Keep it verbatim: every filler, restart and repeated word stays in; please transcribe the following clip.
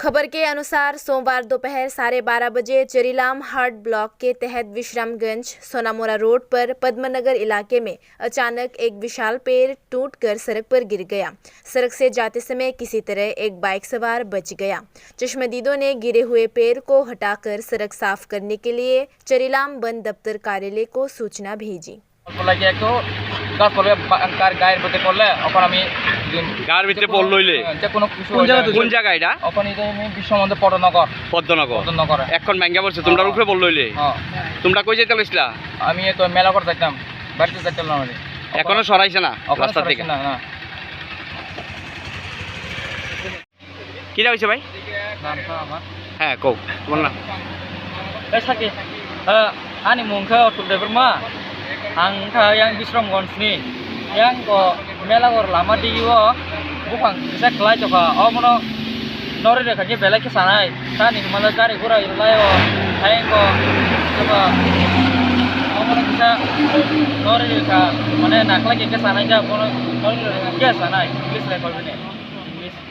खबर के अनुसार, सोमवार दोपहर साढ़े बारह बजे चरीलाम हाट ब्लॉक के तहत विश्रामगंज सोनामुरा रोड पर पद्मनगर इलाके में अचानक एक विशाल पेड़ टूटकर सड़क पर गिर गया। सड़क से जाते समय किसी तरह एक बाइक सवार बच गया। चश्मदीदों ने गिरे हुए पेड़ को हटाकर सड़क साफ करने के लिए चरीलाम वन दफ्तर कार्यालय को सूचना भेजी। বলে কি একটু গাছ পড়লে বা-, কার গায়ের মধ্যে পড়লে এখন আমি গার ভিতরে পড়লো হইলে? যে কোনো কিছু কোন জায়গা হইলে। কোন জায়গা এটা? এখন এটা আমি বিশ্বমন্দির পদ্মনগর। পদ্মনগর। পদ্মনগর। এখন ভাঙ্গা পড়ছে, তোমরা হ্যাঁ। উপরে পড়লো হইলে? হ্যাঁ। তোমরা কই যাইতে লইছিলা? আমি তো মেলা করে যাইতাম, বাড়িতে যাইতাম না মানে। এখনো সরাইছে না এখনো রাস্তা থেকে? সরাইছে না, না। কিতা হইছে ভাই? নাম তো আমার। হ্যাঁ, কও, তোমার নাম? এ সাকি, আহ, ani mung khe Atul Debbarma, ang kha yang Bisramganj ni, yang ko Melagor lama digi o buphang kisa khlai tokha, omono nori rwkha khe belai khe sanai, tani hwnmale gari gura rwlai o, ayang ko, omono kisa nori rwkha, mane nakhwlai khe khe sanai jak, bono nori rwkha khe sanai, English record ni.